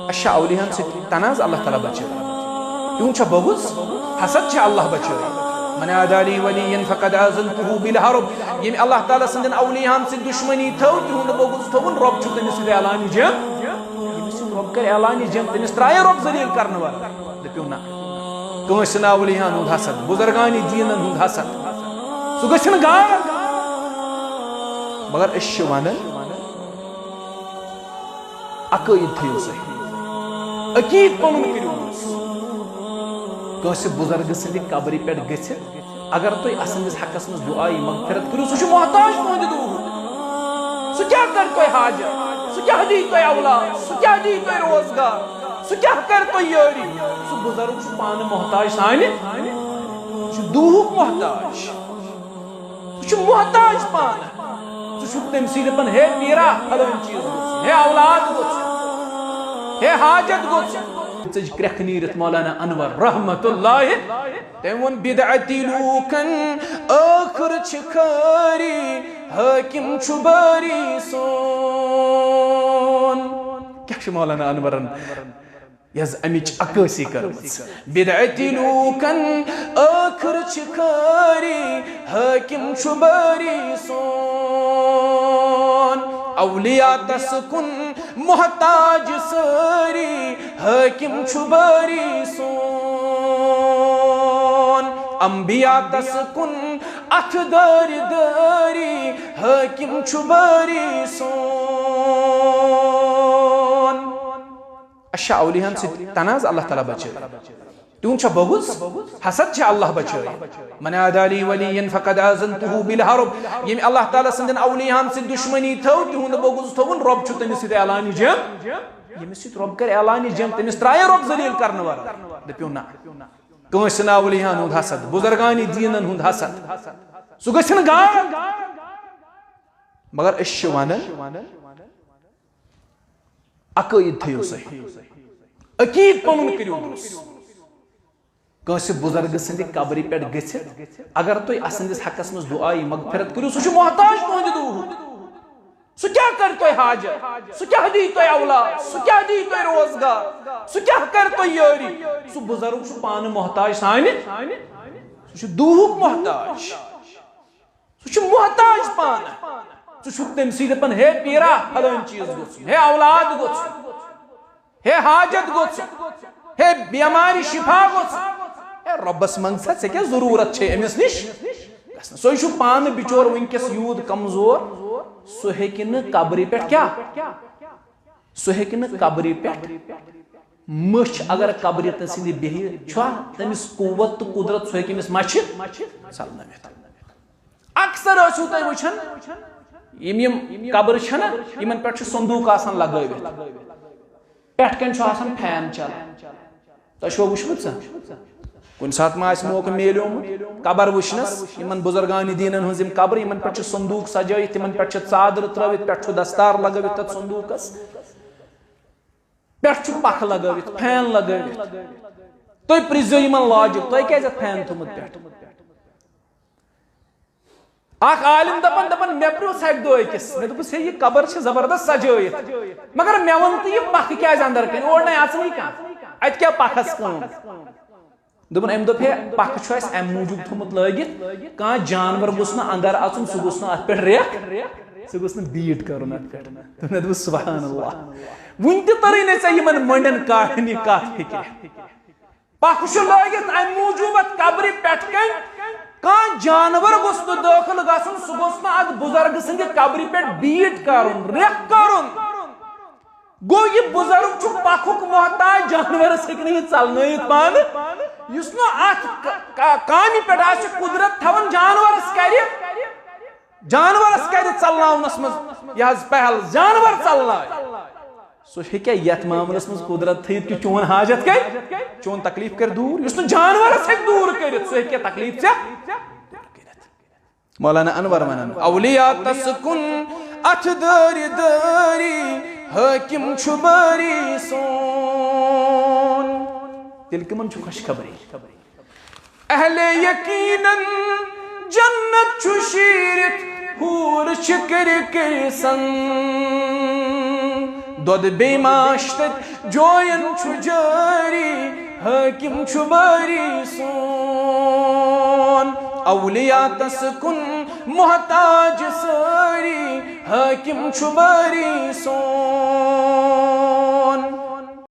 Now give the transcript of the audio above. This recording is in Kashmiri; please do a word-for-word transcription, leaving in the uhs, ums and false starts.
اچھا، اولیاہن سۭتۍ تنازٕ اللہ تعالیٰ بچٲوِتھ۔ تِہُنٛد چھا بغض؟ حسد چھا اللہ بچٲوِتھ؟ من عادى لي وليا فقد آذنته بالحرب۔ ییٚمۍ اللہ تعالیٰ سٕنٛدٮ۪ن اولیاہن سۭتۍ دُشمنی تھٲو، تِہُنٛد بغض تھوٚوُن، رۄب چھُ تٔمِس سۭتۍ اعلانِ جنگ۔ ییٚمِس سۭتۍ رۄب کرِ اعلانِ جنگ، تٔمِس ترٛایہِ رۄب ذلیل کرنہٕ ورٲے۔ دٔپِو نہ، کٲنٛسہِ نہٕ اولیاہن ہُنٛد حسد، بزرگانِ دیٖنن ہُنٛد حسد، سُہ گژھِ نہٕ گار۔ مگر أسۍ چھِ ونان، عقٲیِد تھٲیِو صحیح، عقیٖد پنُن کٔرِو درست۔ کٲنٛسہِ بُزرگہٕ سٕنٛدِ قبرِ پٮ۪ٹھ گٔژھِتھ اگر تُہۍ اسٕنٛدِس حقس منٛز دُعایہِ مغفرت کٔرِو، سُہ چھُ محتاج تُہنٛدِ دُعہُک۔ سُہ کیٛاہ کرِ تۄہہِ حاجت؟ سُہ کیٛاہ دِیہِ تۄہہِ اولاد؟ سُہ کیٛاہ دِیہِ تۄہہِ روزگار؟ سُہ کیٛاہ کرِ تۄہہِ یٲری؟ سُہ بُزرگ چھُ پانہٕ محتاج سانہِ، سُہ چھُ دُعہُک محتاج۔ ژٕ چھُ محتاج پانہٕ۔ ژٕ چھُکھ تٔمۍ سٕے دَپان، "ہے پیٖرا، فلٲنۍ چیٖز گوٚژھ، ہے اولاد گوٚژھ، ہے حاجت گوٚژھ۔" ژٕ چھِ کرٛٮ۪کھ نیٖرِتھ مولانا انور رحمت اللہ۔ تٔمۍ ووٚن، "بدعتی لوٗکن ٲخٕر چھِ خٲری، حٲکِم چھُ بٲری سون۔" کیٛاہ چھُ مولانا انورن یۄس امِچ عکٲسی کٔرمٕژ؟ بدعتی لوٗکن ٲخٕر چھِ خٲری، حٲکِم چھُ بٲری سون۔ اولیاتس کُن محتاج سٲری، حٲکِم چھُ بٲری سون۔ انبیاتس کُن اتھٕ دٲرۍ دٲری، حٲکِم چھُ بٲری سون۔ اچھا، اولیاہن سۭتۍ تنازٕ اللہ تعالیٰ بچٲوِتھ۔ تِہُنٛد چھا بغض؟ حسد چھا اللہ بچٲوِتھ؟ من عادى لي وليا فقد آذنته بالحرب۔ ییٚمۍ اللہ تعالیٰ سٕنٛدٮ۪ن اولیاہن سۭتۍ دُشمنی تھٲو، تِہُنٛد بغض تھوٚوُن، رۄب چھُ تٔمِس سۭتۍ اعلانِ جنگ۔ ییٚمِس سۭتۍ رۄب کرِ اعلانِ جنگ، تٔمِس ترٛایہِ رۄب ذلیل کرنہٕ ورٲے۔ دٔپِو نہ، کٲنٛسہِ نہٕ اولیاہن ہُنٛد حسد، بُزرگانِ دیٖنن ہُنٛد حسد، سُہ گژھِ نہٕ گار۔ مگر أسۍ چھِ ونان، عقٲیِد تھٲیِو صحیح، عقیٖد پنُن کٔرِو درست۔ کٲنٛسہِ بُزرگہٕ سٕنٛدِ قبرِ پٮ۪ٹھ گٔژھِتھ اگر تُہۍ اسٕنٛدِس حقس منٛز دُعایہِ مغفرت کٔرِو، سُہ چھُ محتاج تُہنٛدِ دُعہُک۔ سُہ کیٛاہ کرِ تۄہہِ حاجت؟ سُہ کیٛاہ دِیہِ تۄہہِ اولاد؟ سُہ کیٛاہ دِیہِ تۄہہِ روزگار؟ سُہ کیٛاہ کرِ تۄہہِ یٲری؟ سُہ بُزرگ چھُ پانہٕ محتاج سانہِ، سُہ چھُ دُعہُک محتاج۔ سُہ چھُ محتاج پانہٕ۔ ژٕ چھُکھ تٔمۍ سٕے دَپان، "ہے پیٖرا، فلٲنۍ چیٖز گوٚژھ، ہے اولاد گوٚژھ، ہے حاجت گوٚژھ، ہے بیمارِ شفا گوٚژھ۔" ہے رۄبَس منٛگ سا، ژےٚ کیٛاہ ضروٗرت چھے أمِس نِش گژھنَس؟ سُے چھُ پانہٕ بِچور وٕنکیٚس یوٗت کمزور، سُہ ہیٚکہِ نہٕ قبرِ پٮ۪ٹھ کیٛاہ؟ سُہ ہیٚکہِ نہٕ قبرِ پٮ۪ٹھ مٔچھ اگر قبرِ تہٕ سٕنٛدِ بیٚہہِ چھا تٔمِس قوت تہٕ قدرت، سُہ ہیٚکہِ أمِس مَچھِ ژَلنٲوِتھ۔ اکثر ٲسِو تُہۍ وٕچھان، یِم یِم قبرٕ چھَنہ، یِمن پٮ۪ٹھ چھُ صندوٗق آسان لگٲوِتھ، پٮ۪ٹھ کَنۍ چھُ آسان فین چلان۔ تۄہہِ چھُوا وٕچھمُت سا؟ کُنہِ ساتہٕ ما آسہِ موقعہٕ میلیومُت قبر وٕچھنَس؟ یِمن بُزرگانِ دیٖنن ہٕنٛز یِم قبرٕ، یِمن پٮ۪ٹھ چھِ صندوٗق سجٲیِتھ، تِمن پٮ۪ٹھ چھِ ژادرٕ ترٲوِتھ، پٮ۪ٹھ چھُ دستار لگٲوِتھ تَتھ صندوٗقس۔ پٮ۪ٹھ چھُ پکھٕ لگٲوِتھ، فین لگٲوِتھ۔ تُہۍ پرٛژھزیو یِمن لاجِک، تۄہہِ کیٛازِ اَتھ فین تھوٚمُت پٮ۪ٹھ؟ اکھ عالم دپان، دپان، مےٚ پرٛژھ اکہِ دۄہ أکِس، مےٚ دوٚپُس، ہے، یہِ قبر چھِ زبردست سجٲیِتھ، مگر مےٚ ووٚن تہٕ یہِ پکھٕ کیٛازِ اندر کَنہِ؟ اور نَے اژنٕے کانٛہہ۔ اَتہِ کیٛاہ پکھس کٲم؟ دوٚپُن، أمۍ دوٚپ، ہے، پکھٕ چھُ اَسہِ اَمہِ موٗجوٗب تھوٚمُت لٲگِتھ، کانٛہہ جانور گوٚژھ نہٕ اندر اژُن، سُہ گوٚژھ نہٕ اَتھ پٮ۪ٹھ ریکھ، سُہ گوٚژھ نہٕ بیٖٹ کرُن اَتھ پٮ۪ٹھ۔ تہٕ مےٚ دوٚپُس، سبحان اللہ، وُنہِ تہِ ترٕے نہٕ ژےٚ یِمن مۄنڈٮ۪ن کاہن یہِ کتھ فِکرِ۔ پکھ چھُ لٲگِتھ امہِ موٗجوٗب اتھ قبرِ پٮ۪ٹھ کنۍ، کانٛہہ جانور گوٚژھ نہٕ دٲخل گژھُن، سُہ گوٚژھ نہٕ اتھ بُزرگہٕ سٕنٛدِ قبرِ پٮ۪ٹھ بیٖٹ کرُن، ریکھ کرُن۔ گوٚو، یہِ بُزرگ چھُ پکھُک محتاج، جانورس ہیٚکہِ نہٕ یہِ ژلنٲیِتھ پانہٕ۔ یُس نہٕ اتھ ک-، ک-، کامہِ پٮ۪ٹھ آسہِ قدرت تھاوان، جانورس کرِ، جانورس کرِ ژلناونس منٛز یہِ حظ پہل، جانور ژلناوِ۔ سُہ ہیٚکیٛاہ یتھ معاملس منٛز قدرت تھٲیِتھ کہِ چون حاجت کرِ، چون تکلیف کرِ دوٗر؟ یُس نہٕ جانورس ہیٚکہِ دوٗر کٔرِتھ، سُہ ہیٚکیٛاہ تکلیف ژےٚ دوٗر کٔرِتھ؟ مولانا انور ونان، اولیاتس کُن اتھٕ دٲرۍ دٲری، حٲکِم چھُ بٲری سون۔ تیٚلہِ کٕمن چھُ خوشخبری؟ اہل یقینن جنت چھُ شیٖرِتھ، حور چھِ کٔرۍ کٔرۍ سن۔ دۄد بیٚیہِ ماش تہٕ جوین چھُ جٲری، حٲکِم چھُ بٲری سون۔ اولیاتس کُن محتاج سٲری، حٲکِم چھُ بٲری سون۔